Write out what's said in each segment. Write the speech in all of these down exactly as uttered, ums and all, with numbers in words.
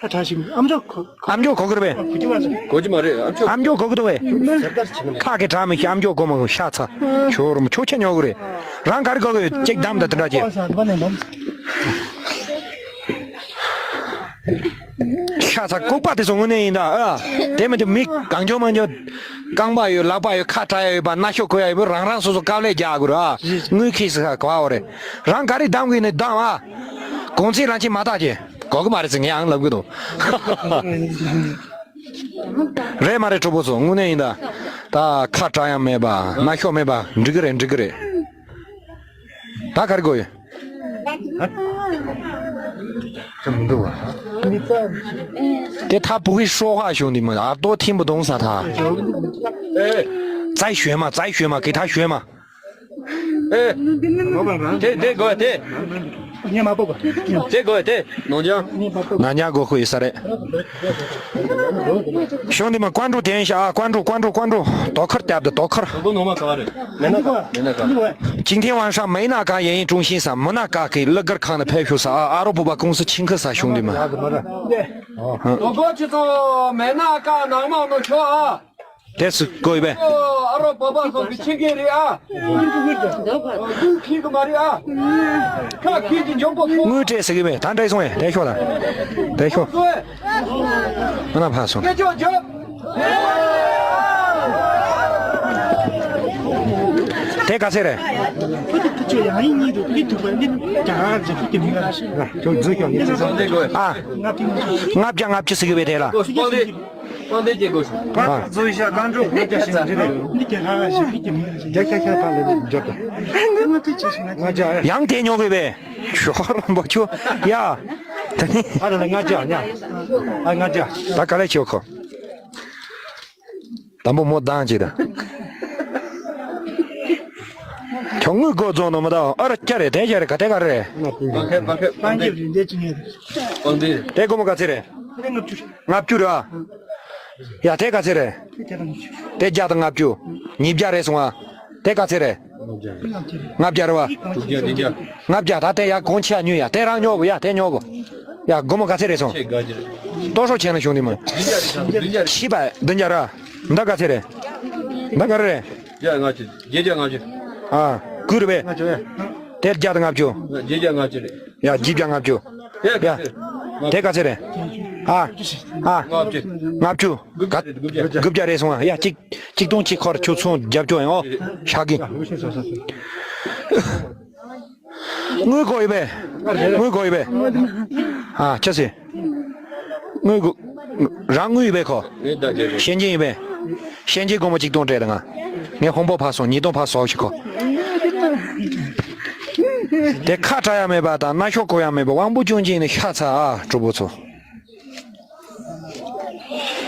ཁ་གྲག་ཞིག་ཨམ་ཅོག་གོ་ཨམ་ཅོག་གོ་གི་རེད་པས། གོ་གི་མ་རེད། ཨམ་ཅོག་ཨམ་ཅོག་གོ་གི་འདུག་པས། ཁ་གི་གྲག་མི་ཤེས། ཨམ་ཅོག་གོ་མ་གོ་ཤ་ཚ། ཁྱོད་རུ་མ་ཁྱོད་ཆ་ཉོ་གི་རེད། རང་ག་རེ་གོ་གི་ཡོད། ཅིག་བདམས་དང་དེ་འདྲ་བྱེད། ཤ་ཚ་ལྐུགས་པ་དེ་ཚོ་དངོས་གནས་ཡིན་ད་ཨ། དེ་མི་དེ་མི་གང་བྱུང་མང་བྱུང་། རྐང་པ་ཡོད། ལག་པ་ཡོད། ཁ་གྲག་ཡ་ཡོད་པ། རྣ་ཤོག་གོ་ཡ་ཡོད་པ། རང་རང་སོ་སོ་དཀའ་ལས་རྒྱག་དགོས་ར། དངུལ་ཁྱེར་ཟེར་ག་བ་འོ་རེད། རང་ག་རེ་བདམས་གི་ནི་བདམས་ཨ། གོང་ཚད་རང་ཆེ་མ་བཏགས་ཀྱི། གོ་གི་མ་རེད་ཟེར་ངས་ཨང་ལབ་གི་འདུག་རེད་མ་རེད། གྲོགས་པོ་ཚོ་དངོས་གནས་ཡིན་ད། ད་ཁ་གྲག་ཡ་མེད་པ། རྣ་ཤོག་མེད་པ། འགྲིག་གི་རེད། འགྲིག་གི་རེད། ད་ག་རེ་དགོས་ཡོད། དེ་ཐ་བུ་གི་ཧྲོ་ཧ་ཞུང་དེ་མ་ཨ་ཏོ་ཐིམ་པོ་དོང་ས་ཐ། ཙའི་ཞོན་མ། ཙའི་ཞོན་མ། གི་ཐ་ཞོན་མ། ཨེ། དེ་དེ་དགོས་དེ། ངས་མ་པོ་གོ་དེ་དགོས་དེ། ནོར་ལྕགས། ནང་ཉག་གོ་ཧུ་ཡི་ས་རེད། གཞུང་འདི་མ་ཀོན་ཀྲུ་དེན་ཤ་ཨ། ཀོན་ཀྲུ་ཀོན་ཀྲུ་ཀོན་ཀྲུ། དོ་ཁར་བརྒྱབ་དང་དོ་ཁར། དོ་ནོ་མ་ག་རེད། མེ་ན་ག་མེ་ན་ག་ཅིང་ཐེ་ཝང་ཧྲ་མེ་ན་ག་ཡེ་ཡིན་ཀྲུང་ཤིང་ས་མུ་ན་ཀ་གི་ལི་གར་ཁང་ནས་ཕེབས་ཤོག་ས་ཨ། ཨ་རོ་བུ་བ་ཀུང་སི་ཆིང་ཁི་ས་གཞུང་འདི་མ། དོ་གོ་ཅི་ཚོ་མེ་ན་ག་ནང་མ་ནོ་ཤོ་ཨ། དེ་སུ་དགོས་པས། ཨ་རོ་བ་བ་སོགས་ཀྱི་ཆིང་ཁི་རེད་ཨ། དངུལ་ཁྱེར་གི་མ་རེད་ཨ། ཁ་ཁྱེར་གི་འཇོག་པ་ཁོ། དངུལ་སྤྲད་ཟེར་གི་མེད། ད་འདྲ་སོང་ངས་དེ་ཤོག་ད། དེ་ཤོག་ཨ་ན་ཕ་སོང་། སྐད་ཅོག་བརྗོད། དེ་ག་ཚད་རེད། ཨ། ལྔ་བརྒྱ་ལྔ་བཅུ་ཟེར་གི་མེད་དེ་ལ། པང་གདན་གྱི་སྒོ་ཕང་གདན་གྱི་སྒོ་ཕང་གདན་གྱི་སྒོ་ཕང་གདན་གྱི་སྒོ། ཨ། བཟོ་ཡིན་ཤག་རྐང་བྲོ་ང་ཅག་ཞིག་འདི་རེད། འདི་ག་ལ་ཞིག་ཕི་གི་མི་རེད། རྒྱ་ཆ་ཆ་ཕ་ལ་འཇོག་ད། ང་ཅག་ཡང་དེ་ཉོ་དགོས་པས། ཞོག་རོམ་པ་ཆུ་ཡ། ད་ནི་ཨ་ལ་ལ་ང་ཅག་ཉ། ཨ་ང་ཅག་ད་ག་ལ་ཆེ་ཁོ། དང་པོ་མོ་བཏང་ཅིག་ད། ཁྱོད་དངུལ་སྒོ་རྫོང་ནང་མ་ད་ཨ་ར་སྐྱ་རེད། དེ་སྐྱ་རེད། ག་དེ་ག་རེད། པང་གདན་རེད་འདྲ་ཅི་ཉེ་རེད། པང་གདན་རེད། དེ་སྒོར་མོ་ག་ཚད་རེད། ལྔ་བཅུ་རེད་ཨ། ཡ་དེ་ག་ཚད་རེད། དེ་བརྒྱ་དང་ལྔ་བཅུ། ཉིས་བརྒྱ་རེད་སོང་ཨ། དེ་ག་ཚད་རེད། ལྔ་བརྒྱ་རེད་བ། དྲུག་བརྒྱ་བདུན་བརྒྱ། ལྔ་བརྒྱ། ད་དེ་ཡ་གོང་ཆེ་ཉོས་ཡ། དེ་རང་ཉོ་བོ་ཡ། དེ་ཉོ་བོ། ཡ་སྒོར་མོ་ག་ཚད་རེད་སོང་། ཆེ་དགའ་རྒྱུ་རེད། ལྟོ་ཤོག་ཆེ་ན་བྱུང་དེ་མ། བདུན་བརྒྱ་རེད་བདུན་བརྒྱ། ཤི་པ་བདུན་བརྒྱ་ར། འདི་ག་ཚད་རེད། འདི་ག་རེད། བརྒྱ་ལྔ་བཅུ། བརྒྱད་བརྒྱ་ལྔ་བཅུ། ཨ། ཀུ་རེད་པས། དེ་བརྒྱ་དང་ལྔ་བཅུ། བརྒྱད་བརྒྱ་ལྔ་བཅུ་རེད། ཡ་བརྒྱད་བརྒྱ་ལྔ་བཅུ། ཡ། དེ་ག་ཚད་རེད། ཨ། ཨ། ལྔ་བཅུ། ལྔ་བཅུ། དགུ་བརྒྱ་རེད། དགུ་བརྒྱ། དགུ་བརྒྱ་རེད་སོང་ཨ། ཡ་གཅིག་གཅིག་སྟོང་གཅིག་ཁོར་ཁྱོད་ཚོང་རྒྱབ་སྐྱོར་ཡང་ཨོ། ཤག་གི། དངུལ་དགོས་ཡོད་པས། དངུལ་དགོས་ཡོད་པས། ཨ་ཆ་སི། དངུལ་དགོས། རང་དངུལ་ཡོད་པས་ཁོ། ཤན་ཅན་ཡོད་པས། ཤན་ཅན་སྒོར་མོ་གཅིག་སྟོང་སྤྲད་དང་ང་། ངས་ཧོང་པོ་ཕར་སོང་། ཉིས་སྟོང་ཕར་སོགས་ཤིག་ཁོ། དེ་ཁ་གྲག་ཡ་མེད་པ་དང་རྣ་ཤོག་གོ་ཡ་མེད་པ་དབང་པོ་སྐྱོན་ཅན་ནི་ཤ་ཚ་ཨ་གྲོགས་པོ་ཚོ།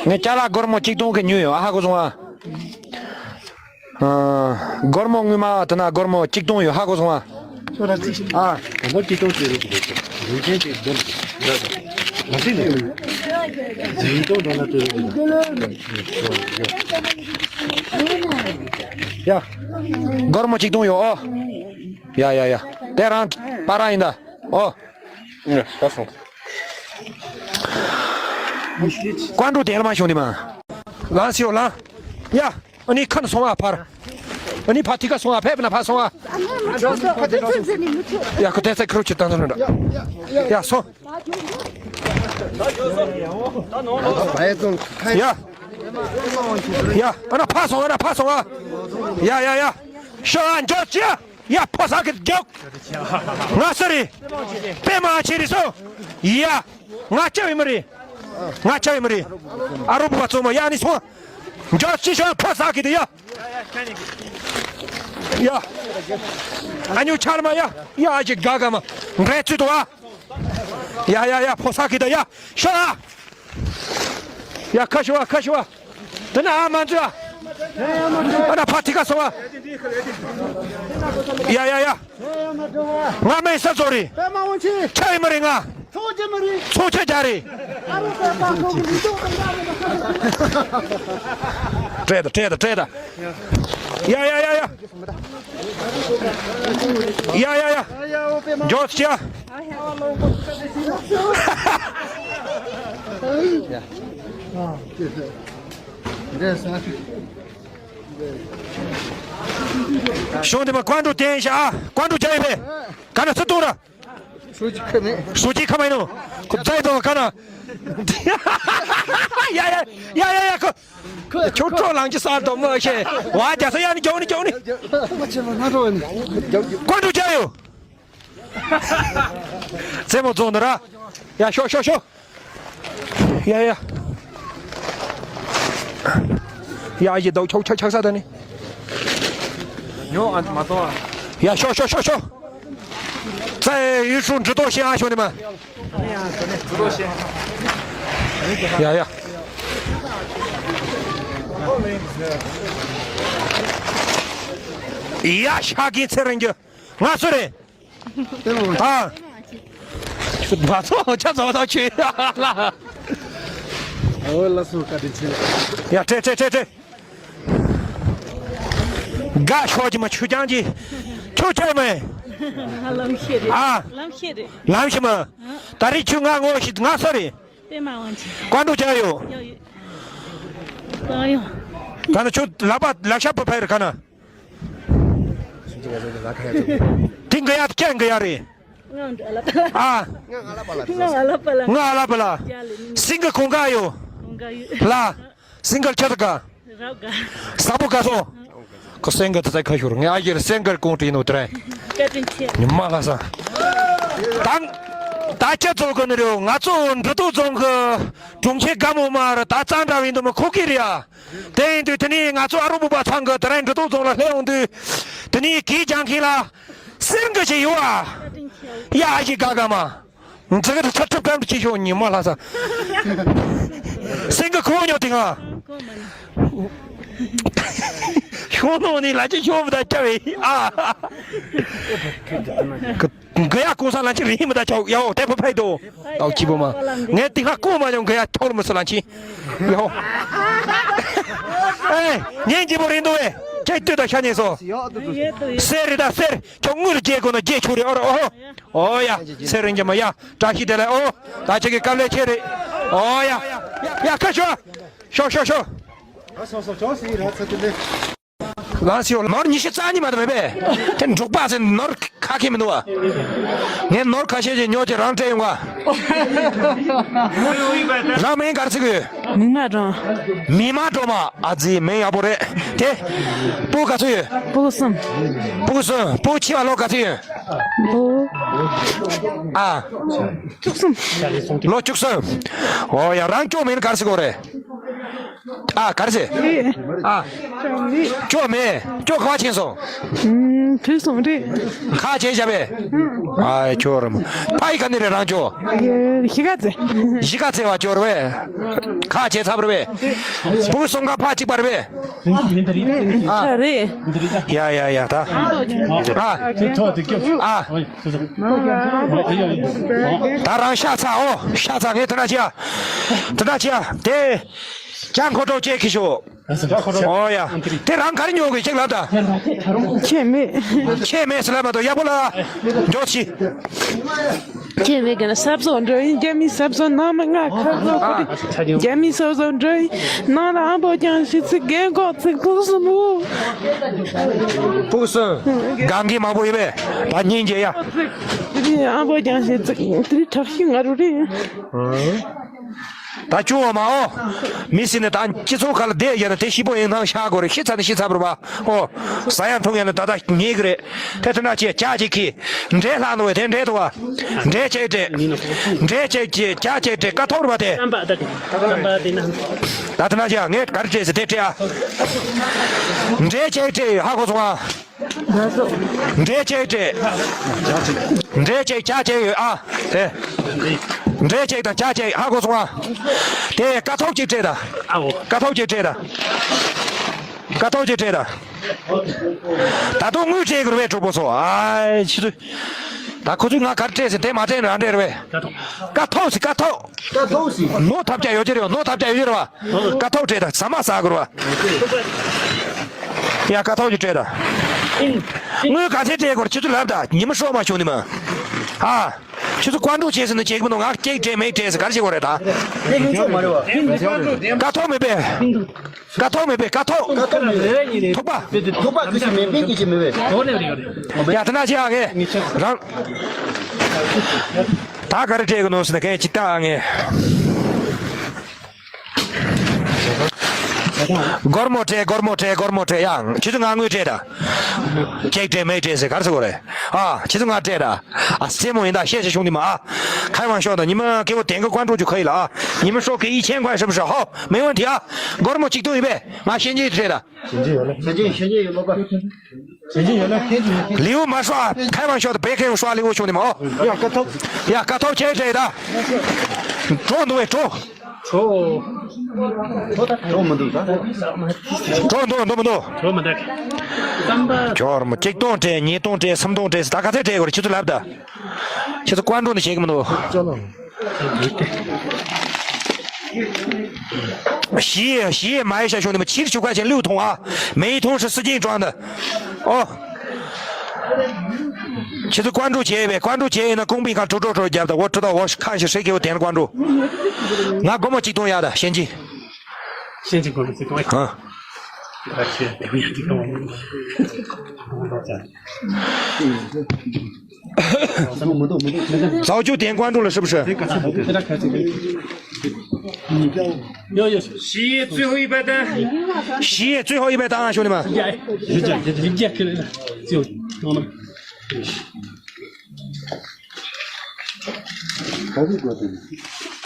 ངས་ཅ་ལག་སྒོར་མོ་གཅིག་སྟོང་གི་ཉོས་ཡོད་ཨ། ཧ་གོ་སོང་ཨ། ཨ། སྒོར་མོ་དངུལ་མ་དེ་ན་སྒོར་མོ་གཅིག་སྟོང་ཡོད་ཧ་གོ་སོང་ཨ། ཨ། སྒོར་མོ་གཅིག་སྟོང་ཅིག་རེད་ཀྱི་རེད་ཀྱི། རིན་ཆེན་ཅིག་སྒོར་ང་ཚོས་ནས་ཉིས་སྟོང་འགྲོ་ན་ཅི་རེད་ཀྱི། ཡ། སྒོར་མོ་གཅིག་སྟོང་ཡོད་ཨོ། ཡ་ཡ་ཡ། དེ་རང་པ་རང་ཡིན་ད་ཨོ། ད་སོང་། ཀོན་ཀྲུ་དེ་ལ་མ་བྱུང་དེ་མ། ལང་སི་ཡོ་ལང་། ཡ། ཨ་ནི་ཁ་ན་སོང་ཨ་ཕར། ཨ་ནི་ཕ་ཐི་ཀ་སོང་ཨ་ཕེབས་ན་ཕ་སོང་ཨ། ཡ་ཁོ་དེ་ཚེ་ཁྲུ་ཆུ་བཏང་ཚོ་འདྲ། ཡ་སོང་། ཡ། ཡ་ཨ་ན་ཕ་སོང་ཨ་ན་ཕ་སོང་ཨ། ཡ་ཡ་ཡ། ཤོ་ཨ་འཇོག་ཅི་ཡ། ཡ་ཕོ་ས་གི་རྒྱོག་ང་ས་རེད། པད་མ་ཆེ་རེད་སོ། ཡ། ང་ཅག་ཡིན་མ་རེད། ང་ཅག་ཡིན་མ་རེད། ཨ་རོ་བུ་བ་ཙོ་མ་ཡ་ནི་སོང་། འཇོག་ཅི་ཤོ་ཕོ་ས་གི་དེ་ཡ། ཡ། ཨ་ཉུ་ཆར་མ་ཡ། ཡ་ཨ་ཅི་ག་ག་མ། འདྲེ་ཚུ་དོ་ཨ། ཡ་ཡ་ཡ་ཕོ་ས་གི་དེ་ཡ། ཤོ་ཨ། ཡ་ཁ་ཤོ་ཨ་ཁ་ཤོ་ཨ། དེ་ན་ཨ་མ་འཛུལ་ཨ། ཨ་ན་ཕ་ཐི་ཀ་སོང་ཨ། ཡ་ཡ་ཡ། ང་མེད་ས་ཚོ་རེད། པད་མ་དབང་ཆེ། ཆ་ཡི་མ་རེད་ང་། ཚོགས་ཆེ་མ་རེད། ཚོགས་ཆེ་རྒྱ་རེད། ཨ་རོ་པད་མ་ཁོ་གི་མི་ཚོགས་དང་འདྲ་མི་འདྲ། སྤྲད་ད་སྤྲད་ད་སྤྲད་ད། ཡ་ཡ་ཡ་ཡ། ཡ་ཡ་ཡ། ཇོ་ཅ། གཞུང་འདི་མ་ཀོན་ཀྲུ་བསྟན་ཤག་ཨ། ཀོན་ཀྲུ་རྒྱག་ཡོད་པས། ག་ན་སུ་གཏོང་ར། ཧྲུའུ་ཅི་ཁ་མེད། ཧྲུའུ་ཅི་ཁ་མེད་ནོ། ཁོ་ཛའི་དོ་ག་ན། ཡ་ཡ་ཡ་ཡ་ཡ་ཁོ། ཁྱོད་ཁྲོ་ལངས་ཀྱི་ས་དོ་མོ་ཤེ། ཝ་རྒྱ་ས་ཡ་ནི་རྒྱོག་ནི་རྒྱོག་ནི། ཀོན་ཀྲུ་རྒྱག་ཡོད། རྩེད་མོ་རྫོང་ནི་ར། ཡ་ཤོག་ཤོག་ཤོག་ཡ་ཡ། ཡ་ཡི་དོ་ཆོག་ཆོག་ཆག་ས་ད་ནི། ཉོ་ཨ་མ་ཏོ་ཨ། ཡ་ཤོག་ཤོག་ཤོག་ཤོག་ཙའི་ཡུལ་ཧྲུང་འབྲི་ཏོ་ཤེ་ཨ་ཤོ་ནི་མ། འབྲི་ཏོ་ཤེ། ཡ་ཡ། ཡ་ཤ་གི་ཚེ་རིང་གི་ང་སུ་རེད། ད། ང་ཚོ་ཆ་ཚང་ཐག་ཆོད་ལ། ཨོ་ལ་སུ་བཀའ་དྲིན་ཆེ། ཡ་ཁྲེ་ཁྲེ་ཁྲེ་ཁྲེ། དགའ་ཤོག་གི་མ་ཆུ་རྐྱང་གི་ཁྱོད་ཆོད་མེད། ལམ་ཤེས་རེད། ཨ། ལམ་ཤེས་རེད། ལམ་ཤེས་མ། ད་རེས་ཁྱོད་ང་ངོ་ཤེས་ང་སུ་རེད། པད་མ་དབང་ཆེན། ཀོན་ཀྲུ་རྒྱག་ཡོད། ཡོད་ཡོད། གང་ཡོད། ད་ནི་ཁྱོད་ལག་པ་ལག་ཤ་བུ་ཕ་ཡུལ་ག་ན། དེ་འགའ་ཡ་ཁྱེད་འགའ་ཡ་རེད། ང་ཨ་ལ་པ་ལ། ཨ། ང་ཨ་ལ་པ་ལ། ང་ཨ་ལ་པ་ལ། ང་ཨ་ལ་པ་ལ། སིང་ག་གོང་ག་ཡོད། གོང་ག་ཡོད། ལ། སིང་ག་ཁྱེད་ག་རབ་ག་ས་པོ་ག་སོ། ཁོ་སེང་གེ་ད་ཚ་ཁ་ཤོར་ངས་ཨ་ཡེར་སེང་གེར་ཀོང་ཀྲིན་ནོ་ཏྲེ། བཀའ་དྲིན་ཆེ། ཉི་མ་ལ་ས། ད་ད་ཁྱེད་ཚོ་གི་ནི་རེད། ང་ཚོ་འབྲི་ཏོ་རྫོང་གི་གྲོང་ཁྱེར་དགའ་མོ་མ་ར་ད་གཙང་འདྲ་བའི་འདུག་མི་ཁོ་གི་རེད་ཡ། དེ་ཡིན་དུས་དེ་ནས་ང་ཚོ་ཨ་རོ་བུ་པ་ཚང་གི་དེ་རིང་འབྲི་ཏོ་རྫོང་ལ་སླེབས་ཡོང་དུས་དེ་ནས་གིས་ཀྱང་ཁྱེད་ལ་སེང་གེ་ཞིག་ཡོད་ཨ། ཡ་ཨ་ཞིག་དགའ་དགའ་མ། འཛི་གི་ཚ་ཁྲིབ་ཁྲམ་ཅི་ཤོག་ཉི་མ་ལྷ་ས། སེང་གེ་ཁོ་ཉོ་དེ་ང་། ཤོག་ནོ་ནི་ལ་ཅི་ཤོག་མི་ད་ཅ་བེ་ཨ། གི་ཡ་ཀུང་ས་ལ་ཅི་རིང་མི་ད་ཅའོ་ཡའོ་དེ་པོ་ཕེ་དོ། ཨའོ་ཅི་པོ་མ། ངས་དེ་ང་ཀུང་མ་ཉོ་གི་ཡ་ཐོག་ལ་མི་སི་ལ་ཅི། ཡའོ། ཨེ་ཉན་ཅི་པོ་རིང་དུ་བེ། ཁྱེད་ལྟོས་ད་ཤ་ཉེ་སོ། སེ་རི་ད་སེ་རི་ཁྱོད་དངུལ་རྒྱལ་དགོས་ན་རྒྱལ་ཆོག་རེད་ཨོ་ར་ཨོ། ཨོ་ཡ། ཚེ་རིང་རྒྱལ་མ་ཡ། བཀྲ་ཤིས་བདེ་ལེགས་ཨོ། ད་ཁྱེད་ཀྱི་དཀའ་ལས་ཆེ་རེད། ཨོ་ཡ། ཡ་ཁ་ཤོ། ཤོ་ཤོ་ཤོ། ལ་སི་ཡོ་ནོར་ཉི་ཤུ་རྩ་གཉིས་མ་དང་མེད་པས། དེ་འབྲུག་པ་ཟེར་ནོར་ཁ་ཁེ་མི་འདུག་བ། ངས་ནོར་ཁ་ཤས་ཅིག་ཉོ་ཅིག་རང་སྤྲད་ཡོང་བ། རང་མིང་ག་རེ་ཟེར་གི་ཡོད། མིག་དམར་སྒྲོལ་མ། མིག་དམར་སྒྲོལ་མ། ཨ་ཙི་མིང་ཡག་པོ་རེད། དེ། སྤུ་གུ་ག་ཚོད་ཡོད། སྤུ་གུ་གསུམ། སྤུ་གུ་གསུམ། སྤུ་གུ་ཆེ་བ་ལོ་ག་ཚོད་ཡོད། ལོ། ཨ། བཅུ་གསུམ། ལོ་བཅུ་གསུམ། འོ་ཡ་རང་སྐྱོ་མིན་ག་རེ་ཟེར་གོ་རེད། ཨ་ག་རེ་ཟེར། རེད། ཨ། སྐྱོ་མེད། སྐྱོ་ག་བ་ཕྱིན་སོང་། ཨུམ་བུད་སོང་རེད། ཁ་བྱེད་བྱ་བས། ཨ་ཁྱོ་ར་མ། ཕ་ཡི་ག་ནི་རེད་རང་ཁྱོ། གཞིས་ཀ་རྩེ། གཞིས་ཀ་རྩེ་བ་ཁྱོ་ར་བས། ཁ་བྱེད་ཚབ་ར་བས། བུ་སོང་ག་ཕ་གཅིག་པ་ར་བས། ཨ་རེད། ཡ་ཡ་ཡ་ད། ཨ། ཨ། ད་རང་ཤ་ཚ་ཨོ་ཤ་ཚ་ངས་དེ་ན་ཅི་ཡ། དེ་ན་ཅི་ཡ་དེ། ཀྱང་ཁོ་ཏོ་ཅེ་ཁི་ཤོ། ཨོ་ཡ། དེ་རང་ག་རེ་ཉོ་གི་ཅིག་ལབ་ད། ཁྱད་མེད། ཁྱད་མེད་ཟེར་ལབ་མ་གཏོགས་ཡག་པོ་ལ། འཇོག་ཤི། ཁྱད་མེད་གི་ན་ས་བཟོ་འགྲོ་ཡིན། རྒྱ་མི་ས་བཟོ་ནང་མི་ང་ཁ་བཟོ་ཁོ་དེ། རྒྱ་མི་ས་བཟོ་འགྲོ་ཡིན། ནང་ལ་ཨ་འབོ་ཀྱང་ཤི་ཚིག་རྒན་གོག་ཚིག་ཕུགས་སུ་མུ། ཕུགས་སུ། གང་གི་མང་པོ་ཡོད་པས། ད་སྙིང་རྗེ་ཡ། ཨ་འབོ་ཀྱང་ཤི་ཚིག་དེ་དྲག་ཤི་ང་རུ་རེད། ད་ཅུང་བ་མ་ཨོ། མི་སྲིད་ནི་ད་སྤྱི་ཚོགས་ཁ་ལ་བསྡད་ཡོད་ན་དེ་ཤི་པོ་ཡིན་ཐང་ཤ་དགོས་རེད། ཤི་ཚར་ནི་ཤི་ཚར་བར་བ་ཨོ། ཟ་ཡང་འཐུང་ཡང་ནི་ད་ལྟ་ཉེས་ཀྱི་རེད། དེ་ཐུ་ན་ཅེ་ཅག་ཅིག་གིས་འདྲེ་ལྷག་འདུག་བས་དེ་འདྲེ་འདུག་བ། འདྲེ་ཅེ་སྤྲད། འདྲེ་ཅེ་ཅེ་ཅག་ཅེ་སྤྲད་ཀ་ཐོག་རུ་བ་དེ། ད་ཐུ་ན་ཅེ་ངས་ག་རེ་སྤྲད་ཟེར་དེ་སྤྲད་ཨ། འདྲེ་ཅེ་སྤྲད་ཧ་གོ་སོང་ཨ། འདྲེ་ཅེ་སྤྲད། འདྲེ་ཅེ་ཅག་ཅེ་ཡོད་ཨ། དེ། འདྲེ་ཅེ་དང་ཅག་ཅེ་ཧ་གོ་སོང་ཨ། དེ་ཀ་ཐོག་ཅིག་སྤྲད་ད། ཀ་ཐོག་ཅིག་སྤྲད་ད། ཀ་ཐོག་ཅིག་སྤྲད་ད། ད་དུང་དངུལ་སྤྲད་དགོས་རེད་གྲོགས་པོ་ཚོ། ཨའི་ཕྱི་དུ། ད་ཁོ་ཚོས་ང་ག་རེ་སྤྲད་ཟེར་དེ་མ་སྤྲད་ན་རང་སྤྲད་རེད་པས། ཀ་ཐོག་ཟེར་ཀ་ཐོག་ཀ་ཐོག་ཟེར། ནོར་ཐབས་ཀྱ་ཡོད་ཀྱི་རེད་པ། ནོར་ཐབས་ཀྱ་ཡོད་ཀྱི་རེད་པ། ཀ་ཐོག་སྤྲད་ད་ཟ་མ་ཟ་དགོས་རེད་པ། ཡ་ཀ་ཐོག་ཅིག་སྤྲད་ད། དངུལ་ག་ཚད་སྤྲད་དགོས་རེད་ཁྱེད་ཚོ་ལབ་ད་ཉི་མ་ཤོག་མ་བྱུང་ནི་མ། ཨ། ཁྱོད་ཚོ་བཀའ་འགྲོ་བྱས་ཟེར་ན་བྱེད་ཀྱི་མི་འདུག་ང་སྐད་སྤྲད་མེད་སྤྲད་ཟེར་ག་རེ་བྱེད་དགོས་རེད་ད། དེ་ལྷུན་ཆོག་མ་རེད་བ། ཀ་ཐོག་མེད་པས། ཀ་ཐོག་མེད་པས་ཀ་ཐོག་ཀ་ཐོག་མེད་པས། ཐོག་པ། ཐོག་པ་ཀུ་ཤུ་མེད་པས་ཀུ་ཤུ་མེད་པས། ཡ་ད་ན་ཅི་ཨ་ངས་རང་། ད་ག་རེ་སྤྲད་ཀྱི་འདུག་ཟེར་ན་གན་ཅི་ལྟ་ཨ་ངས། སྒོར་མོ་སྤྲད་སྒོར་མོ་སྤྲད་སྒོར་མོ་སྤྲད་ཡང་ཁྱེད་ཚོ་ང་དངུལ་སྤྲད་ད། ཅེག་སྤྲད་མེད་སྤྲད་ཟེར་ག་རེ་ཟེར་དགོས་རེད། ཨ་ཁྱེད་ཚོ་ང་སྤྲད་ད། ཨ་སེ་མོ་ཡིན་ད་ཤེས་ཤེས་བྱུང་དེ་མ་ཨ།开玩笑的，你们给我点个关注就可以了啊。你们说给一千块是不是？好，没问题啊。སྒོར་མོ་གཅིག་སྟོང་ཡིན་པས་ང་现金就贴的། 现金有了。现金现金有了吧？现金有了。礼物没刷，开玩笑的，别给我刷礼物，兄弟们啊。要ཀ་ཐོག་ཡ་ཀ་ཐོག་ཁྱེད་སྤྲད་ད། འགྲོ་འདུག་བས་འགྲོ། གྲོ། གྲོ་མི་འདུག་ད། གྲོ་འདུག་འདུག་མི་འདུག་གྲོ་མི་འདུག་ཁྱོད་རང་མོ་གཅིག་སྟོང་སྤྲད་ཉིས་སྟོང་སྤྲད་སུམ་སྟོང་སྤྲད་ཟེར་ད་ག་ཚད་སྤྲད་དགོས་རེད་ཁྱེད་ཚོ་ལབ་ད། ཁྱེད་ཚོ་བཀའ་འགྲོ་འདི་བྱེད་ཀྱི་མི་འདུག་ཞི་ཡེ་ཞི་ཡེ་མ་ཡེ་ཤ་ཤོང་ནི་མ་ཕྱིར་ཆུ་ཁ་ཆེན་ལུས་ཐོང་ཨ། མེ་ཡི་ཐོང་ཧྲི་སི་ཅིང་ཀྲང་ད། ཨོ། ཁྱེད་ཚོ་ཀོན་ཀྲུ་བྱས་པས་ཀོན་ཀྲུ་བྱས་ཡིན་ན་ཀོང་པི་ཁ་ཀྲུ་ཀྲོ་ཀྲོ་རྒྱབ་ད་འོ་ཀྲུ་ད་འོ་ཁ་ཤི་ཧྲེ་ཀེ་བོ་དེན་ཀོན་ཀྲུ། ང་སྒོར་མོ་གཅིག་སྟོང་ཡག་ད་ཤན་ཅི། ཤན་ཅི་སྒོར་མོ་གཅིག་སྟོང་ཡག་ཨ། ད་ཁྱེད་དེ་མི་ཡག་གཅིག་སྟོང་ཡག早就点关注了，是不是？有有。十一最后一百单。十一最后一百单啊，兄弟们。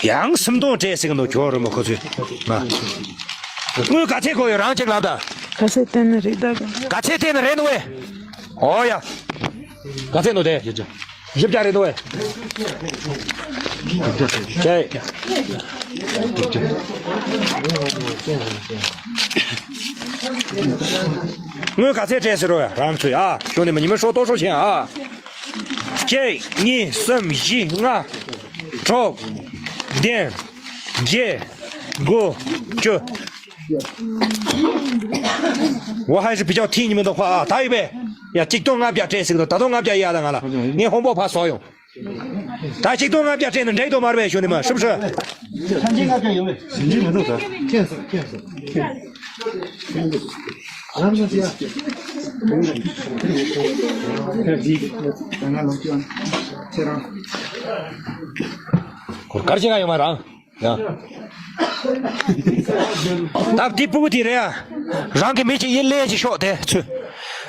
ཡང་སུམ་སྟོང་སྤྲད་ཟེར་གི་འདུག་ཁྱོད་རི་མོ་ཁོ་ཚོས་ང་། དངུལ་ག་ཚད་དགོས་ཡོད་རང་ཅིག་ལབ་ད། ག་ཚད་བཏོན་ན་རེད་ད། ག་ཚད་བཏོན་ན་རེད་འདུག་བས། ཨོ་ཡ། ག་ཚད་འདུག་དེ། བཞི་བརྒྱ་རེད་འདུག་བས། ཅེ། དངུལ་ག་ཚད་སྤྲད་ཟེར་རོ་ཡ་རང་ཚོས་ཨ། ཞུ་ནས་མ་ཉི་མ་ཧྲོ་ཏོ་ཧྲོ་བྱེད་ཨ། གཅིག་གཉིས་གསུམ་བཞི་ལྔ། དྲུག་བདུན། བརྒྱད། དགུ། བཅུ། 我还是比较替你们的话啊，ད་ཡོད་པས། ཡ་གཅིག་སྟོང་ལྔ་བརྒྱ་སྤྲད་ཟིག་ད་ད་དུང་ལྔ་བརྒྱ་ཡ་ད་ང་ལ་ངས་ཧོང་པོ་ཕ་སོ་ཡོང་། ད་གཅིག་སྟོང་ལྔ་བརྒྱ་སྤྲད་ན་འགྲིག་འདུག་མ་རེད་པས་ཞུ་ནི་མ་སྲིབ་སྲིབ། ཐམས་ཅད་ལྔ་བརྒྱ་ཡོད་པས། ཞིབ་འཇུག་མི་འདུག་ད། ཁྱེད་སོ་ཁྱེད་སོ་ཁྱེད། རང་ཚོ་ཅི་ཡ། ཁྱེད་འདི་ང་ལོག་ཅི་ཨང་ཁྱེད་རང་། གོ་གར་ཅི་ག་ཡོད་མ་རང་། ཡ། ད་དེ་ཕྲུ་གུ་དེ་རེད་ཡ། རང་གི་མི་གཅིག་ཡིན་ལས་ཅིག་ཤོག་དེ་ཚུ།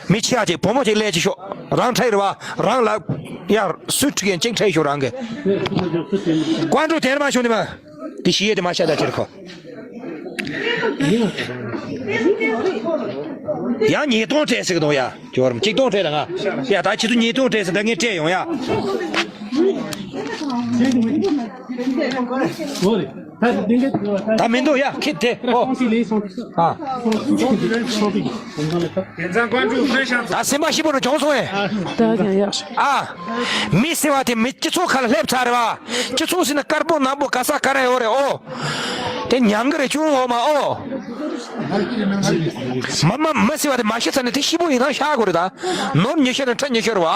མི་ཆེ་ཡ་གཅིག་བུ་མོ་གཅིག་ལས་ཅིག་ཤོག་རང་ཁྲེལ་རེད་བ་རང་ལ། ཡ་སུས་ཁྲིག་ཡན་ཅིག་ཁྲེལ་ཤོག་རང་གི། ཀོན་ཀྲུ་དེར་མ་ཤོག་ནི་མ། དེ་ཤི་ཡེ་དེ་མ་ཤ་ད་ཁྱེར་ཁོ། ཡང་ཉིས་སྟོང་སྤྲད་ཟེར་གི་འདུག་ཡ། ཇོ་རམ་གཅིག་སྟོང་སྤྲད་ད་ང་། ཡ་ད་ཁྱེད་ཚོ་ཉིས་སྟོང་སྤྲད་ཟེར་ད་ངས་སྤྲད་ཡོང་ཡ། ད་མི་འདུག་ཡ་ཁྱེད་དེ་ཨོ། ཨ། ད་སེམས་པ་ཞིབ་པོ་རུ་བྱུང་སོང་ཨེ། ད་ཀྱང་ཡག་ཤོས། ཨ། མི་ཟེར་བ་དེ་མི་སྤྱི་ཚོགས་ཁ་ལ་སླེབས་ཚར་རེད་བ། སྤྱི་ཚོགས་ཟེར་ན་དཀར་པོ་ནག་པོ་ག་ས་ག་རེ་ཡོད་རེད་ཨོ། དེ་ཉང་གི་རེད་ཅུང་འོ་མ་ཨོ། མ་མ་མི་ཟེར་བ་དེ་མ་ཤི་ཚར་ནས་དེ་ཤི་པོ་ཡིན་ན་ཤ་དགོས་རེད་ད། ནོར་ཉི་ཤར་ནས་ཁྲ་ཉི་ཤར་བ།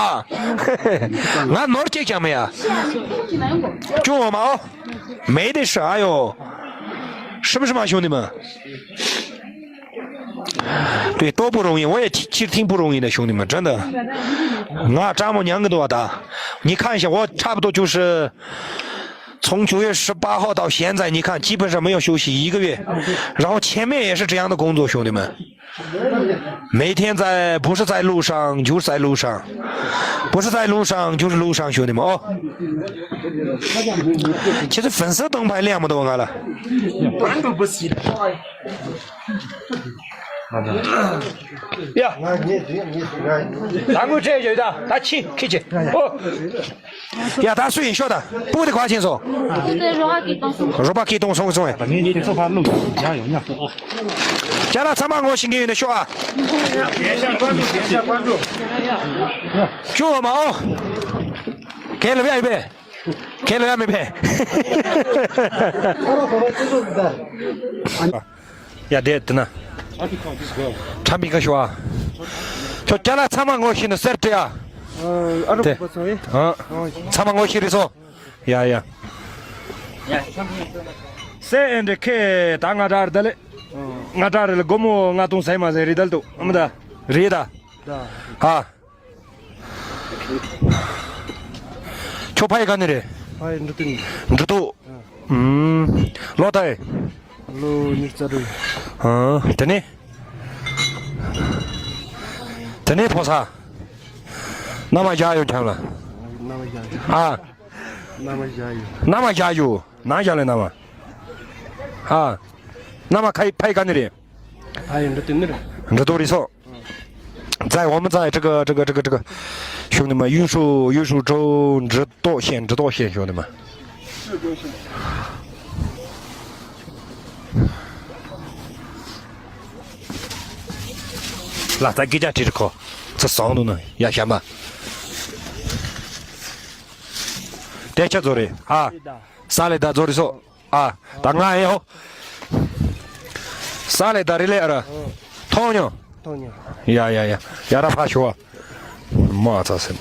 ང་ནོར་གཅིག་ཀྱང་མེད་ཡ། ཅུང་འོ་མ་ཨོ། མེད་དེ་ཧྲ་ཡོ། ཧྲིམ་ཧྲིམ་མ་བྱུང་ནི་མ། དེ་ལྟོ་བུ་རུང་ཡིན་འོ་ཡ་ཕྱིར་ཐིང་བུ་རུང་ཡིན་ན་བྱུང་ནི་མ་དྲན་ད། ང་སྤྲང་མོ་ཉང་གི་འདུག་བ་ད། ཉི་ཁ་ཤ་འོ་ཁྲ་བུ་ཏོ་བཅུ་ཧྲི། 从九月十八号到现在，你看，基本上没有休息一个月，然后前面也是这样的工作，兄弟们。每天在，不是在路上，就是在路上，不是在路上，就是路上，兄弟们哦。其实粉丝灯牌亮不多，我了。关注不起来。呀，咱们这有的，他去，去去，哦。 ཡ་ད་སུ་ཡིན་ཤོག་ད། སྤུ་དེ་ག་ཕྱིན་སོང་། རོ་པ་ཀི་ཏོང་སོང་སོང་ཨེ། ཅ་ལག་ཚང་མ་ངོ་ཤེས་མཁན་ཡོད་ན་ཤོག་ཨ། ཅུང་འོ་མ་ཨོ། ཁས་ལེན་ཡ་ཡོད་པས། ཁས་ལེན་ཡ་མེད་པས། ཡ་དེ་དེ་ན། ཁྲ་མི་ཁ་ཤོ་ཨ། ཁྱོད་ཅ་ལག་ཚང་མ་ངོ་ཤེས་ན་གསེར་སྤྲད་ཨ། ཨ་རོ་དེ་པ་ཚང་ཨེ། ཨ། ཚང་མ་ངོ་ཤེས་རེད་སོ། ཡ་ཡ། སེ་ཨེན་ཌི་ཁེ་ད་ང་དྲག་རེད་ད་ལེ། ང་དྲག་རེད་ལ་སྒོར་མོ་ལྔ་སྟོང་ཟ་ཡི་མ་ཟ་ཡི་རེད་ད་ལེ་ཏོ་ཨ་མ་ད། རེད་ད། ད། ཨ། ཁྱོད་ཕ་ཡུལ་ག་ནས་རེད། ཕ་ཡུལ་འབྲི་ཏོག་ནས། འབྲི་ཏོག་ཨུམ། ལོ་ད་ཡི། ལོ་ཉི་ཤུ་རྩ་དྲུག་ཨ། དེ་ནས། དེ་ནས་ཕོ་ས། མནའ་མ་བཞག་ཡོད་ཁྱམས་ལ། མནའ་མ་བཞག་ཡོད། ཨ། མནའ་མ་བཞག་ཡོད། མནའ་མ་བཞག་ཡོད། ནང་བཞག་ལས་མནའ་མ། ཨ། མནའ་མ་ཁ་ཡི་ཕ་ཡུལ་ག་ནས་རེད། ཕ་ཡུལ་འབྲི་ཏོག་ནས་རེད། འབྲི་ཏོག་རེད་སོ། 在我们在这个这个这个这个兄弟们运输运输州 འབྲི་ཏོག县 འབྲི་ཏོག县 兄弟们。ལ་ད་སྐད་ཆ་དྲིས་རེ་ཁོ། ཚ་སོང་འདུག་ན་ཡ་ཞན་པ། དེ་ཆ་ཚོ་རེད་ཨ། ས་ལེ་ད་ཚོ་རེད་སོ། ཨ། ད་ང་ཨེ་ཧོ། ས་ལེ་ད་རི་ལེ་ཨ་ར། མཐོང་མྱོང་། མཐོང་མྱོང་། ཡ་ཡ་ཡ། ཡ་ར་ཕ་ཤོ་བ། མ་ཚ་སེ་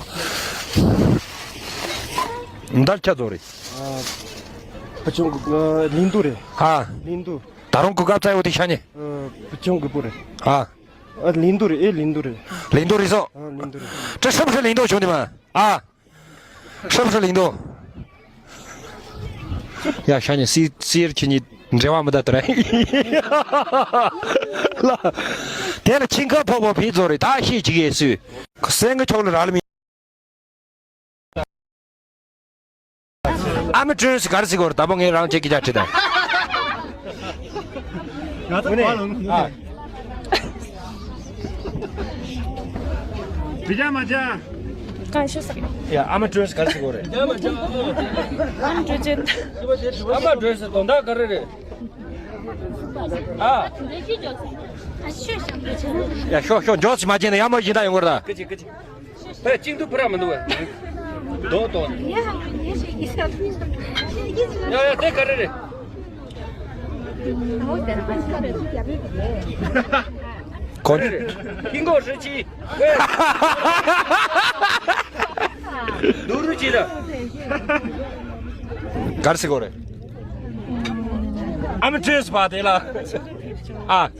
མ། འདར་ཁྱ་ཚོ་རེད། ཨ། བུ་ཆུང་གི་ལིང་དུ་རེད། ཨ། ལིང་དུ། ད་རུང་གོ་སྐབས་ཙ་ཡོད་དེ་ཤ་ཉེ། ཨ། བུ་ཆུང་གི་བུ་རེད། ཨ། ཨ། ལིང་དུ་རེད་ཨེ་ལིང་དུ་རེད། ལིང་དུ་རེད་སོ། ཨ། ལིང་དུ་རེད། ཀྲི་ཧྲབ་ཧྲ་ལིང་དུ་བྱུང་དེ་མ། ཨ། 是不是领导？ ཡ་ཤ་ཉེ་སི་སིར་ཁྱེད་གཉིས་འབྲེལ་བ་མི་ད་དུ་རེད་ལ། དེ་ལ་ཁྱིམ་ཁ་ཕོ་བོ་ཕི་ཚོ་རེད་ད་ཤེས་ཅིག་ཡེ་སུས་སེང་གི་ཆོག་ལ་ར་ལ་མི། ཨ་མི་ཀྲོན་སི་གར་སི་གོར་ད་པོ་ངས་རང་ཅེ་ཀི་ཅ་ཁྲི་ད། ང་ཚོ་ཨ། བི་ཇ་མ་ཇ། གང་ཤོད་ས། ཡ་ཨ་མ་ཀྲོས་ག་རེ་ཟེར་གོ་རེད། ཨ་མ་ཀྲོས་ཅན། ཨ་མ་ཀྲོས་དོན་དག་ག་རེ་རེད། ཨ། ཡ་ཤོག་ཤོག་འཇོག་ཅིག་མ་བྱས་ན་ཡ་མ་བཞིན་ད་ཡོང་གོ་ར། ཀི་ཅི་ཀི་ཅི། ཕ་གཅིག་ཏུ་ཕུ་ར་མི་འདུག་བས། དོ་དོ། ཡ་ཡ་དེ་ག་རེ་རེད། ཁོ། ཧིན་གོ་ཧྲི་ཆི། དུ་རུ་ཆི་ར། གར་སི་གོ་རེ། ཨམ་ཁྲེས་པ་དེ་ལ། ཨ།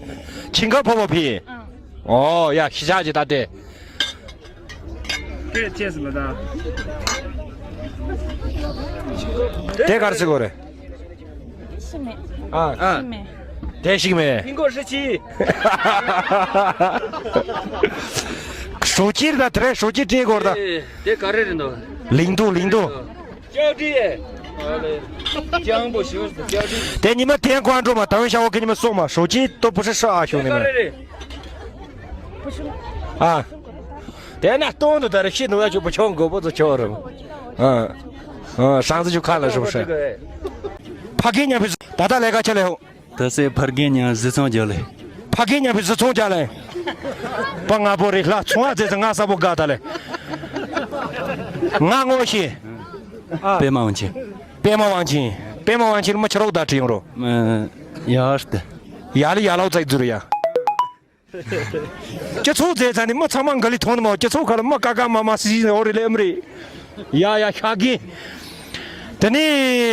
ཁྱིང་ག་ཕོ་བོ་ཕི། ཨོ་ཡ་ཤི་ཆ་ཅི་ད་དེ། དེ་གར་སི་གོ་རེ། ཤི་མེད། ཨ། ཤི་མེད། དེ་ཤི་མེད། ཧིན་གོ་ཧྲི་ཆི། ཧྲུའུ་ཅི་རེད་ད་དེ་རེད། ཧྲུའུ་ཅི་ཀྲིན་གོ་རེད་ད། དེ་ག་རེ་རེད་འདུག་ལིང་དུ་ལིང་དུ། ཅའོ་ཀྲི་ཨེ། ཅང་པོ་ཞུ་ཅའོ་ཀྲི། དེ་ཉི་མ་དེ་ཀོན་ཀྲོ་མ་དང་ཤ་བོ་ཁེ་ཉི་མ་སོང་མ་ཧྲུའུ་ཅི་ཏོ་པུ་ཧྲི་ཧྲ་ཨ་ཤོང་ནི་མ། ཨ། དེ་ན་སྟོང་དུ་ད་རེ་ཤི་ནུ་ཡ་ཆུ་པུ་ཆོང་གོ་པོ་ཚོ་ཆོ་རུ། ཨ། ཨ་ཧྲང་ཙི་ཆུ་ཁ་ལ་ཧྲུ་ཧྲ། ཕ་གི་ཉ་ཕི་ད་ད་ལས་ཀ་ཆ་ལེ་ཧོ། ད་སེ་ཕར་རྒན་ཉ་བཟི་ཚང་རྒྱ་ལེ། ཕ་གི་ཉ་ཕི་བཟི་ཚང་རྒྱ་ལེ། པ་ང་པོ་རེ་ལྷ་ཚོང་ཨ་ཙེ་ཙེ་ང་ས་པོ་དགའ་ད་ལེ། ང་ངོ་ཤེས། པད་མ་དབང་ཆེན། པད་མ་དབང་ཆེན། པད་མ་དབང་ཆེན་མ་ཆ་རོག་ད་ཁྲི་ཡོང་རོ། ཡ་ཧར་ཏེ། ཡ་ལི་ཡ་ལའོ་ཙེ་ཛུ་རུ་ཡ། སྤྱི་ཚོགས་མཛད་ཚ་ནི་མི་ཚང་མ་འགའ་ལི་མཐོང་ནི་མ་སྤྱི་ཚོགས་ཁ་ལ་མི་ཀ་ཀ་མ་མ་སི་སི་འོ་རི་ལེ་ཨམ་རི། ཡ་ཡ་ཤ་གི། དེ་ནི་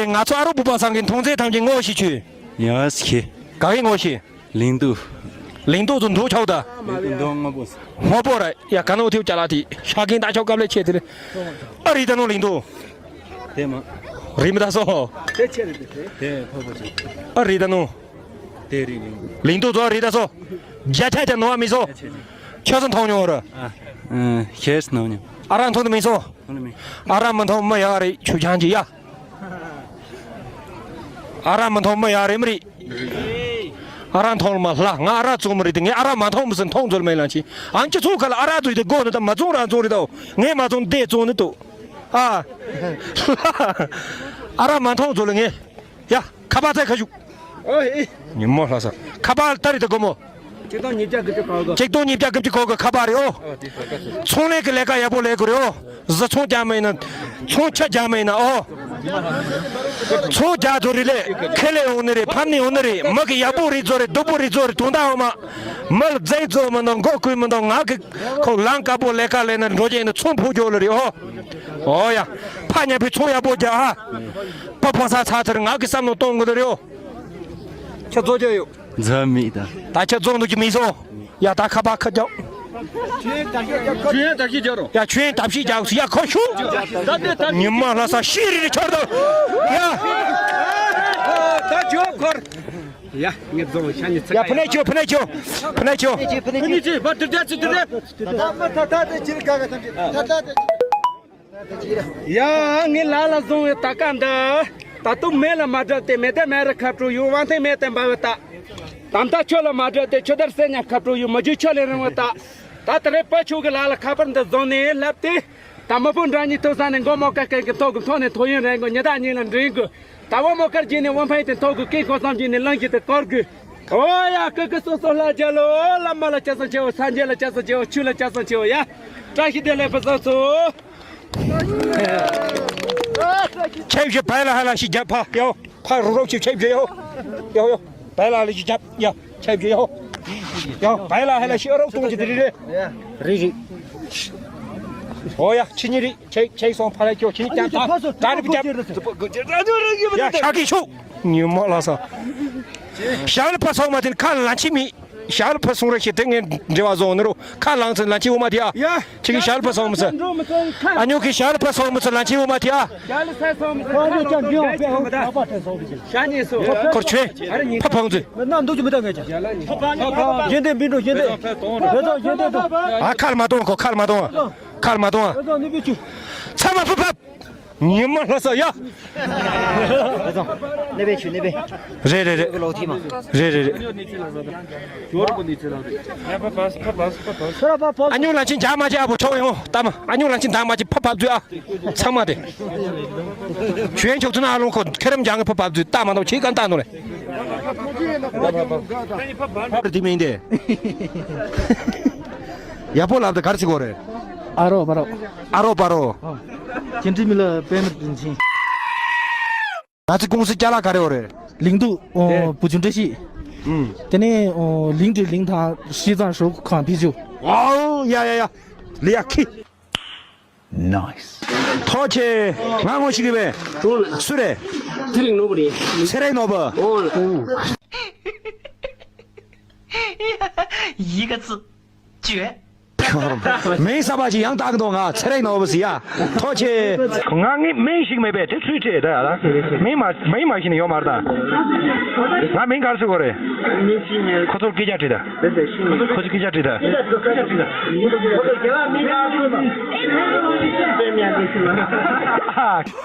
ང་ཚོ་ཨ་རོ་བུ་པ་ཚང་གི་མཐོང་ཚེ་ཐམས་ཅད་ངོ་ཤེས་ཆུ། ཡ་སི་ཁེ། ག་གི་ངོ་ཤེས། ལིང་དུ། ལིང་དུ་ཚོ་འདུག་ཆོག་ད། ལིང་དུ་འདུག་ངོ་པོ། ངོ་པོ་ར་ཡ་ག་ནོ་ཐིའུ་ཅ་ལ་ཐི་ཤ་གི་ད་ཆོག་སྐབས་ལེ་ཆེ་དེ་ལེ། ཨ་རི་ད་ནོ་ལིང་དུ། དེ་མ། རི་མི་ད་སོ། དེ་ཆེ་རེད་དེ། དེ་ཕོ་པོ་ཆེ། ཨ་རི་ད་ནོ། དེ་རི་ལིང་། ལིང་དུ་ཚོ་རི་ད་སོ། རྒྱ་ཆ་ཆ་ནོ་བ་མི་སོ། ཆ་ཆ། ཁྱོད་ཚོ་མཐོང་མྱོང་ར། ཨ། ཨ། ཁྱེད་མཐོང་མྱོང་། ཨ་ར་མཐོང་དུ་མི་སོ། མཐོང་མི། ཨ་ར་མི་མཐོང་མི་ཡ་རེ་ཆུ་ཆང་ཅི་ཡ། ཨ་ར་མི་མཐོང་མི་ཡ་རེ་མི་རེད། ཨ་ར་མཐོང་མ་ལ་ང་ཨ་ར་བཙོང་མི་རེད་དེ་ངས་ཨ་ར་མ་མཐོང་མི་སེ་མཐོང་ཚོལ་མེད་ལ་ཅི། ཨང་ཅི་ཚོ་ག་ལ་ཨ་ར་ཚོ་ཡི་དེ་སྒོ་ནི་ད་མ་བཙོང་རང་བཙོང་རེད་དོ། ངས་མ་བཙོང་དེ་བཙོང་ནི་དོ། ཨ། ཨ་ར་མ་མཐོང་ཚོལ་ངས། ཡ། ཁ་པར་ཚད་ཁ་བཞུགས། ཨོ་ཧེ། ཉིན་མོ་ལྷ་ས། ཁ་པར་ལྟ་རི་ད་སྒོ་མོ། ཆིག་སྟོང་ཉིས་བརྒྱ་དགུ་བཅུ་གོ་དགུ། ཆིག་སྟོང་ཉིས་བརྒྱ་དགུ་བཅུ་གོ་དགུ་ཁ་པར་རེད་ཨོ། ཨོ་དེ་ཚོ་ཁ་ཚོ། ཚོང་ལས་ཀྱི་ལས་ཀ་ཡག་པོ་ལས་དགོས་རེད་ཨོ། བཟི་ཚོང་རྒྱག་མ་ཡིན་ན། ཚོང་ཆ་རྒྱག་མ་ཡིན་ན་ཨོ། ཚོང་རྒྱག་ཚོ་རེད་ལས། ཁེ་ལས་ཡོང་ནི་རེད། ཕམ་ནི་ཡོང་ནི་རེད། མི་གི་ཡག་པོ་རེད་ཚོ་རེད། སྡུག་པོ་རེད་ཚོ་རེད། དོན་དག་འོ་མ། མི་ལ་རྫས་ཚོ་མི་འདུག་མགོ་བསྐུལ་མི་འདུག་ང་གི་ཁོ་ལང་དཀར་པོ་ལས་ཀ་ལས་ན་འགྲོ་རྒྱུ་ཡིན་ན་ཚོང་ཕོ་རྒྱོ་ལ་རེད། ཨོ། ཨོ་ཡ། ཕ་ཉམས་པའི་ཚོང་ཡག་པོ་རྒྱག་ཨ། ཕ་ཕོ་ས་ཚ་ཚར་ང་གི་བསམ་བློ་གཏོང་དགོས་ལ་རེད། ཨོ། ཁྱོད་ཚོ་རྒྱོ་ཡོད། འཛམ་མི་ད། ད་ཁྱོད་ཚོ་འདུག་གི་མི་སོང་། ཡ་ད་ཁ་པ་ཁ་རྒྱག་ཆུ་ཡན་དར་ཤིག་རྒྱག་རོགས། ཡ་ཆུ་ཡན་དར་ཤིག་རྒྱག་སུ་ཡ་ཁོ་ཤུ། ད་དེ་ད་ཉི་མ་ལྷ་ས་ཤི་རི་རི་ཆོར་དོ། ཡ། ད་ཇོ་འཁོར། ཡ་ངེད་རྫོང་ཤ་ཉི་ཚ། ཡ་ཕ་ནས་ཁྱོ་ཕ་ནས་ཁྱོ་ཕ་ནས་ཁྱོ། ཕ་ནི་ཅི་བ་དེ་དེ་ཅི་དེ་དེ། ད་མ་ད་ད་དེ་ཅི་ག་ག་ད་ད་ད་དེ་ཅི། ཡ། ངའི་ལ་ལ་བཟུང་བའི་ད་ཀ་འདི། ད་དུང་མེ་ལ་མ་བསྒྲིབས་ཏེ་མེ་དེ་མེ་རུ་ཁ་དྲོ་ཡོད། དབང་ཐེངས་མེ་དེ་འབར་བའི་ད། དམ་ད་ཆོས་ལ་མ་བསྒྲིབས་ཏེ་ཆོས་དར་སེ་ཉ་ཁ་དྲོ་ཡོད། མ་རྒྱུད་ཆོས་ལས་རིང་བའི་ད། ད་དེ་རེ་ཕ་ཆོས་ཀྱི་ལ་ལ་ཁ་པར་འདི་བཟུང་ནས་ལབ་སྟེ། ད་མ་ཕུ་འདྲ་གཉིས་ཐུག་ས་ནས་མགོ་མོ་ཀ་ཀ་གི་ཐོག་གི་ཐོག་ནས་ཐོ་ཡོན་རེང་གི་ཉི་ཟླ་གཉིས་ལ་འདྲེན་དགོས། ད་བ་མོ་དཀར་གྱི་ནས་དབང་ཕན་དེ་ཐོག་གི་སྐད་ཁོ་བསམ་གྱི་ནས་ལང་གི་དེ་སྐོར་དགོས། ཨོ་ཡ་ཀི་ཀི་སོ་སོ་ལ་རྒྱ་ལོ། བླ་མ་ལ་སྐྱབས་སུ་མཆིའོ། སངས་རྒྱས་ལ་སྐྱབས་སུ་མཆིའོ། ཆོས་ལ་སྐྱབས་སུ་མཆིའོ། ཡ། བཀྲ་ཤིས་བདེ་ལེགས་ཕུན་སུམ་ཚོགས། ཆེ་བཞི་བལ་ལ་ཧ་ལ་ཞིག་རྒྱབ་ཕ་ཡོ། ཕ་རུ་རོགས་ཞིག་ཆེ་བཞི་ཡོ། ཡོ་ཡོ། བལ་ལ་ལ་ཞིག་རྒྱབ་ཡ། ཆེ་བཞི་ཡོ། ཡོ་བལ་ལ་ཧ་ལ་ཞིག་ཨ་རོགས་གཏོང་གི་དེ་རི་རེད། རི་རི། ཨོ་ཡ་ཆི་ཉི་རི་ཆེ་ཆེ་སོང་ཕ་ལ་ཁྱོ་ཆི་ཉི་རྒྱབ་ད་ད་རི་བུ་རྒྱབ། ཡ་ཤ་གི་ཤུག་ཉི་མ་ལ་ས། ཞག་ལ་ཕ་སོང་མ་དེ་ཁ་ལ་ལ་ཆི་མི། ཞག་ལ་ཕ་སོང་ར་ཤི་དེ་ངས་འབྲེལ་བ་བཟོ་ནི་རུ་ཁ་ལང་ཚན་ལ་ཆི་འོ་མ་དེ་ཨ། ཡ། ཁྱེད་ཀྱི་ཞག་ལ་ཕ་སོང་མི་ཚེ། ཨ་ཉོ་གི་ཞག་ལ་ཕ་སོང་མི་ཚེ་ལ་ཆི་འོ་མ་དེ་ཨ། ཞག་ལ་ཕ་སོང་མི་ཚེ་ཁ་ལ་ཆི་འོ་མ་དེ་ཨ། ཁོར་ཆོས་ཕ་ཕང་ཚུ། ན་འདུག་ཅི་མི་ལྟ་ངས་ཀྱང་། གཞན་དེ་མི་འགྲོ་གཞན་དེ། བོད་ཚོ་གཞན་དེ་འགྲོ། ཨ་ཁ་ལ་མ་གཏོང་གོ་ཁ་ལ་མ་གཏོང་། ཁ་ལ་མ་གཏོང་། བོད་ཚོ་ནུས་པའི་ཆུ། ཚ་མ་ཕུ་ཕབ། ཉི་མ་ལྷ་ས་ཡ། ནེ་པེ་ཆུ་ནེ་པེ། རེད་རེད་རེད། ལོག་ཐི་མ། རེད་རེད་རེད། ཨ་ཉུང་ལ་ཆིན་ཇག་མ་ཅི་ཨ་བོ་ཆོག་ཡོང་ལྟ་མ། ཨ་ཉུང་ལ་ཆིན་ཇག་མ་ཅི་ཕ་ཕབ་ཚུ་ཨ། ཚང་མ་དེ། ཞུ་ཡན་ཆོག་ཚུ་ན་ཨ་ལོང་ཁོ་ཁེ་རམ་ཇག་ཕ་ཕབ་ཚུ་ལྟ་མ་ནོ་ཆི་ཀ་ལྟ་ནོ་རེད། དེ་མིན་དེ། ཡག་པོ་ལབ་དེ་གར་ཅི་གོ་རེད། ཨ་རོ་པ་རོ། ཨ་རོ་པ་རོ། ཨ། ཅིན་ཀྲི་མི་ལ་པད་མ་དྲིན་ཆེན། ང་ཚོ་ཀུང་སི་ཅ་ལག་ག་རེ་ཡོད་རེད། ལིང་ཏུ། ཨོ། ཨེ། བུ་ཆུང་བཀྲ་ཤིས། ཨུམ། དེ་ནས་ཨོ་ལིང་ཀྲི་ལིང་ཐང་ཧྲི་ཙང་ཧྲོ་ཁང་ཕི་ཅུ། ཨོ་ཡ་ཡ་ཡ། ལི་ཡ་ཁི། ནའིས། ཐོག་ཆེ། ང་ངོ་ཤེས་ཀྱི་མེད། སུ་རེད། ཚེ་རིང་ནོར་བུ་རེད། ཚེ་རིང་ནོར་བུ། ཨོ། ཡི་ག་ཚི། ཅུ། མིང་གསར་པ་ཅིག་ཡང་བཏགས་འདུག་ང་ཚེ་རིང་ནོར་བུ་ཟེར་ཡ། ཐོག་ཆེ། ང་ངའི་མིང་ཞིག་མེད་པས་དེ་ཚུལ་ཁྲིད་ད་ཡ་ལ། མིང་མ་མིང་མ་ཤེས་ནས་ཡོད་མ་རེད་ད། ང་མིང་ག་རེ་ཟེར་དགོས་རེད། ཁོ་ཚོར་སྐད་ཆ་དྲིས་ད། ཁོ་ཚོར་སྐད་ཆ་དྲིས་ད། ཨ།